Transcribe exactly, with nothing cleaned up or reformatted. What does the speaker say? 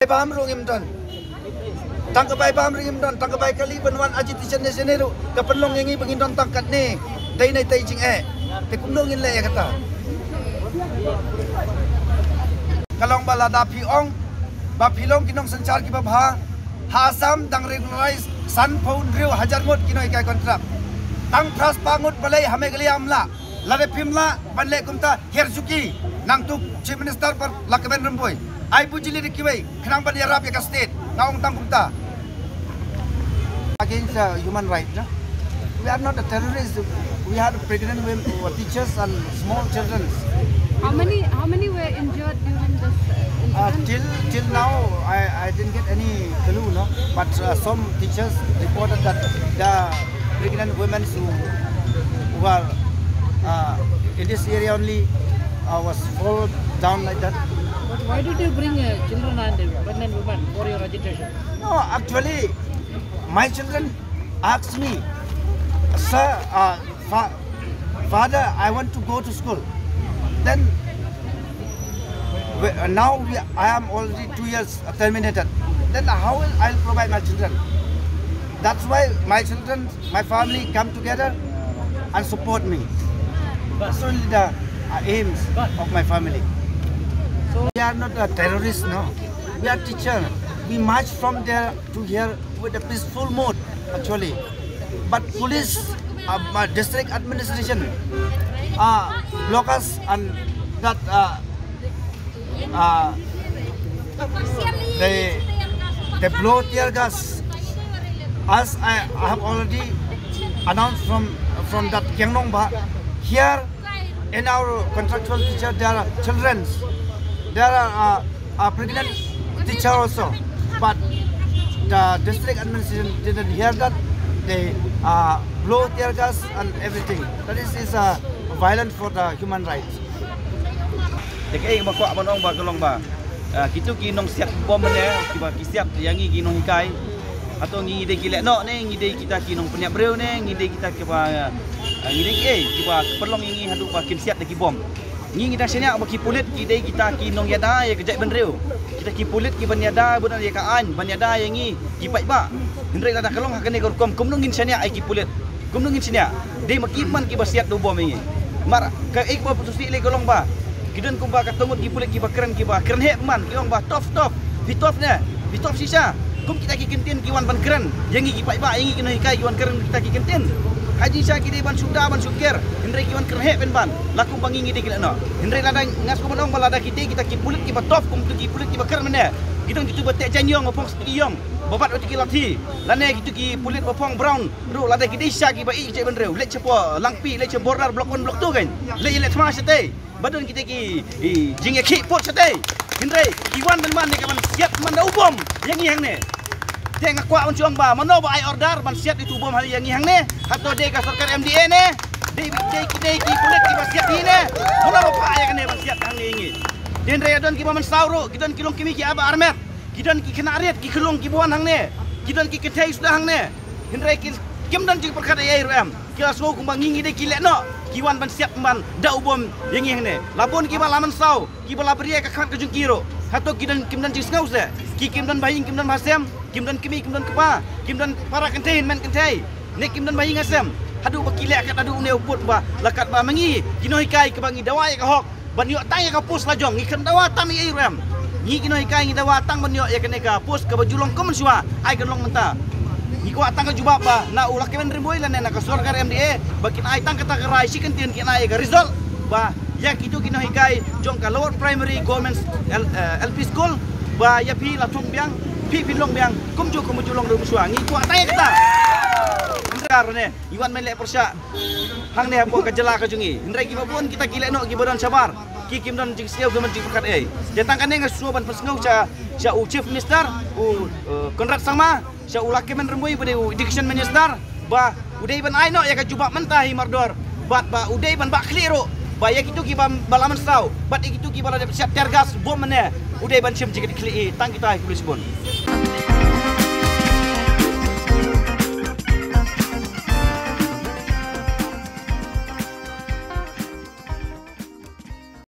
Bam ruh ngim don. Tang ka bai bam ruh ngim don, tang ka bai kali ban wan agitation ne sene ruh ka pynlong ïa ngi ba ngin don tang katne. Dei na tei jingeh. Te kumno ngin leh ïa kata? Ka long ba lada phi ong ba phi long ki nongsynshar kiba bha, ha Assam dang regularize sanphew hynriew hajar ngut ki nonghikai contract. Tang phra spah ngut balei ha Meghalaya ym lah? Lada phim lah ban leh kumta, hiar suki nangtu Chief Minister bad la Kmen Rymbui. Ai bujli da kiwei khnang ban ïarap ïa ka state. Nga ong tang kumta. Against uh, human rights, no? We are not a terrorist. We are pregnant women, uh, teachers and small children. How many how many were injured during this uh, Uh, incident? till till now, I, I didn't get any clue, no. But uh, some teachers reported that the pregnant women who, who are uh, in this area only uh, was fall down like that. But why did you bring uh, children and uh, pregnant women for your agitation? No, actually, my children asked me, sir, uh, fa- father, I want to go to school. Then we- uh, now we, I am already two years terminated. Then how will I provide my children? That's why my children, my family come together and support me. That's only the uh, aims of my family. So we are not a terrorist, no. We are teacher. We march from there to here with a peaceful mode, actually. But police, uh, uh, district administration, uh, block us and that uh, uh, they they blow tear gas. As I have already announced from from that Kiangnong Bah, here in our contractual teacher there are children, there are uh, a pregnant teacher also, but the district administration didn't hear that. They uh, blow tear gas and everything. That is, is uh, violent for the human rights. Te kaei ba kwah ban ong ba ka long ba ah, kitu ki nongsiat bom ne kiba ki siat ïa ngi ki nonghikai. Hato ngi dei ki leh noh ne ngi dei kita ki nongpynïap briew ne ngi dei kita kiba ah, ngi dei ki eh kiba pynlong ïa ngi haduh ba kin siat da ki bom. Ngi ngi dang shaniah ba ki pulit ki dei kita ki nongïada ïa ka jaitbynriew. Kita ki pulit ki ban ïada ban ïa ka aiñ ban ïada ïa ngi ki paidbah. Hynrei lada ka long ha kane ka rukom kumno ngin shaniah ïa ki pulit. Kumno ngin shaniah? Dei ma ki man kiba siat da u bom ïa ngi. Mar ka ek ba putusi lei ka long ba ki don kumba ka tongut ki pulit kiba kren kiba kren heh man ki ong ba tough tough. Phi tough ne? Phi tough shisha. Kum kita ki kyntien ki wan ban kren ïa ngi ki paidbah ïa ngi ki nonghikai ki wan kren kita ki kyntien. Haji sha ki dei ban shu da ban shu ker hynrei ki wan kren heh pynban. La kumba ngi ngi dei ki leh noh. Hynrei lada nga sngewbha ban ong ba lada ki dei kita ki pulit kiba tough kum tu ki pulit kiba kren mynne. Ki don kitu ba teh jaiñ ïong ba phong stik ïong ba bat ïa ki lathi. Lane kitu ki pulit ba phong brown. Ruh lada ki dei sha kiba ïeit ki jaitbynriew leit shapoh Langpih leit sha border block one block two kan. Leit leit thma shatei. Ba don kita ki jingïakhih put shatei. Hynrei ki wan ban man ne ka ban siat man da u bom ïa ngi hangne. Te nga kwah ban shu ong ba mano ba ai order ban siat itu u bom ïa ngi hangne. Hato dei ka sorkar M D A ne. Dei dei ki dei ki pulit kiba siat ïa ngi ne. Mano ba phah ïa kane ban siat hangne ïa ngi. Te hynrei don kiba mynsaw ruh ki don ki longkmie ki aba armet. Ki don ki khynnah riat ki khyllung kiba wan hangne. Ki don ki kynthei suda hangne. Hynrei ki kim don jingpyrkhat ei ei ruh em. Ki la sngew kumba ngi ngi dei ki leh noh ki wan ban siat ban da u bom ïa ngi hangne. La bun kiba la mynsaw kiba la bria ka khmat ka jong ki ruh. Hato ki don kim don jingsngew se. Ki kim don ba ïing kim don ba sem. Kim don kmie kim don kpa. Kim don para kynthei hynmen kynthei. Ne kim don ba ïing ha sem. Haduh ba ki leh kat haduh une u pud ba la kat ba ma ngi ki nonghikai kiba ngi dawa ïa ka hok. Ban ïoh tang ïa ka post la jong ngi khlem dawa tang ïa ei ruh em. Ngi ki nonghikai ngi dawa tang ban ïoh ïa kane ka post kaba ju long kum mynshuwa ai kan long mynta. Ngi kwah tang ka jubab ba na u Lahkmen Rymbui lane na ka sorkar M D A ba kin ai tang kata ka rai shi kyntien kin ai ïa ka result ba ïa kitu ki nonghikai jong ka lower primary government L, eh, L P school ba ïa phi la thung biang phi phi long biang kumjuh kumjuh long ruh mynshuwa ngi kwah tang ïa kata. Ngi wan mei leh pyrshah hangne hapoh ka jylla ka jong ngi. Hynrei kiba bun kita ki leh noh kiba don shabar ki kim don jingsngew kim don jingpyrkhat ei. Te tang kane nga sngewbha ban pynsngew sha sha u Chief Minister u eh, Conrad Sangma sha u Lahkmen Rymbui ba dei u Education Minister ba u dei ban ai noh ïa ka jubab mynta hi mardor bad ba u dei ban bah khlieh ruh ba ïa kitu kiba ba la mynsaw bad ïa kitu kiba la dep siat tear gas bom mynne u dei ban shim jingkitkhlieh tang kita hi khublei shibun.